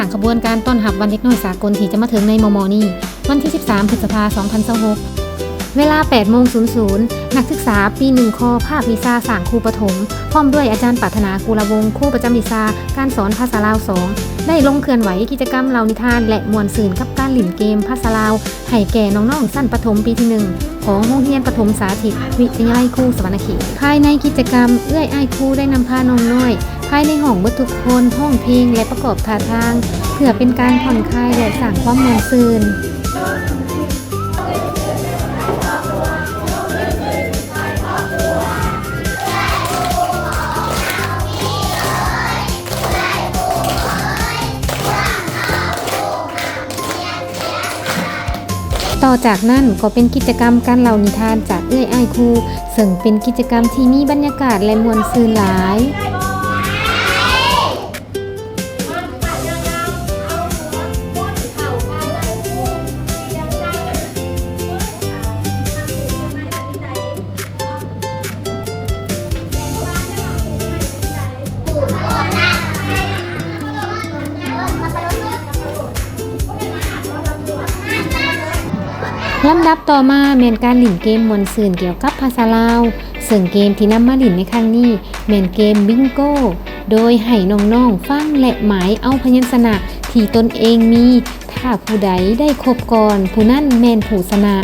ຕັ້ງຂະບວນການຕ້ອນຮັບວັນເດັກນ້ອຍສາກົນທີ່ຈະມາເຖິງໃນມໍ່ໆນີ້, ວັນທີສິບສາມ ພຶດສະພາ ສອງພັນຊາວຫົກ ເວລາ ແປດໂມງສູນສູນ ນັກສຶກສາປີໜຶ່ງ ຄ ພາກວິຊາສ້າງຄູປະຖົມ ພ້ອມດ້ວຍອາຈານປາດຖະໜາ ກຸລະວົງ ຄູປະຈຳວິຊາການສອນພາສາລາວສອງ ໄດ້ລົງເຄື່ອນໄຫວກິດຈະກຳເລົ່ານິທານ ແລະ ມ່ວນຊື່ນກັບການຫຼິ້ນເກມພາສາລາວ ໃຫ້ແກ່ນ້ອງໆຊັ້ນປະຖົມປີທີໜຶ່ງ ຂອງໂຮງຮຽນປະຖົມສາທິດ ວິທະຍາໄລຄູສະຫວັນນະເຂດ. ພາຍໃນກິດຈະກຳ, ເອື້ອຍອ້າຍຄູໄດ້ນຳພານ້ອງນ້ອຍພາຍໃນຫ້ອງເບິດທຸກຄົນຮ້ອງເພງ ແລະ ປະກອບທ່າທາງ ເພື່ອເປັນການຜ່ອນຄາຍ ແລະ ສ້າງຄວາມມ່ວນຊື່ນ. ຕໍ່ຈາກນັ້ນກໍເປັນກິດຈະກຳການເລົ່ານິທານຈາກເອື້ອຍອ້າຍຄູ່, ເຊິ່ງເປັນກິດຈະກຳທີ່ມີບັນຍາກາດ ແລະ ມ່ວນຊື່ນຫຼາຍ. ລຳດັບຕໍ່ມາແມ່ນການຫຼິ້ນເກມມ່ວນຊື່ນກ່ຽວກັບພາສາລາວ, ເຊິ່ງເກມທີ່ນຳມາຫຼິ້ນໃນຄັ້ງນີ້ແມ່ນເກມບິງໂກ, ໂດຍໃຫ້ນ້ອງໆຟັງ ແລະ ໝາຍເອົາພະຍັນຊະນະທີ່ຕົນເອງມີ, ຖ້າຜູ້ໃດໄດ້ຄົບກ່ອນ, ຜູ້ນັ້ນແມ່ນຜູ້ຊະນະ.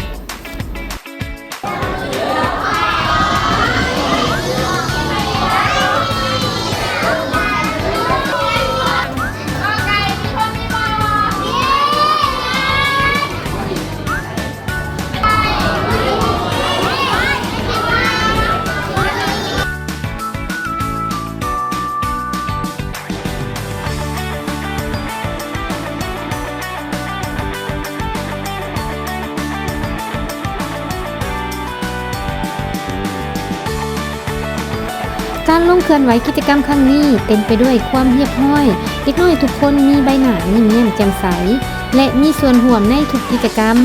ການລົງເຄື່ອນໄຫວກິດຈະກຳຄັ້ງນີ້ເຕັມໄປດ້ວຍຄວາມຮຽບຮ້ອຍ, ເດັກນ້ອຍທຸກຄົນມີໃບໜ້າຍິ້ມແຍ້ມແຈ່ມໃສ ແລະ ມີສ່ວນຮ່ວມໃນທຸກກິດຈະກຳ,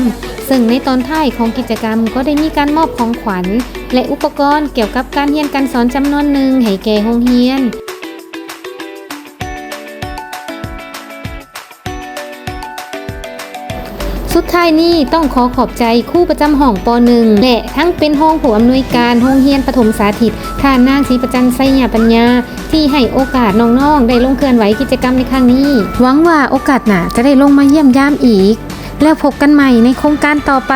ເຊິ່ງໃນຕອນທ້າຍຂອງກິດຈະກຳກໍໄດ້ມີການມອບຂອງຂວັນ ແລະ ອຸປະກອນກ່ຽວກັບການຮຽນການສອນຈຳນວນໜຶ່ງໃຫ້ແກ່ໂຮງຮຽນ. ສຸດທ້າຍນີ້ຕ້ອງຂໍຂອບໃຈຄູປະຈຳຫ້ອງ ປໍໜຶ່ງ ແລະ ທັງເປັນຮອງຜູ້ອຳນວຍການໂຮງຮຽນປະຖົມສາທິດ ທ່ານນາງ ສີປະຈັນ ໄຊຍະປັນຍາ ທີ່ໃຫ້ໂອກາດນ້ອງໆໄດ້ລົງເຄື່ອນໄຫວກິດຈະກຳໃນຄັ້ງນີ້. ຫວັງວ່າໂອກາດໜ້າຈະໄດ້ລົງມາຢ້ຽມຢາມອີກ, ແລ້ວພົບກັນໃໝ່ໃນໂຄງການຕໍ່ໄປ.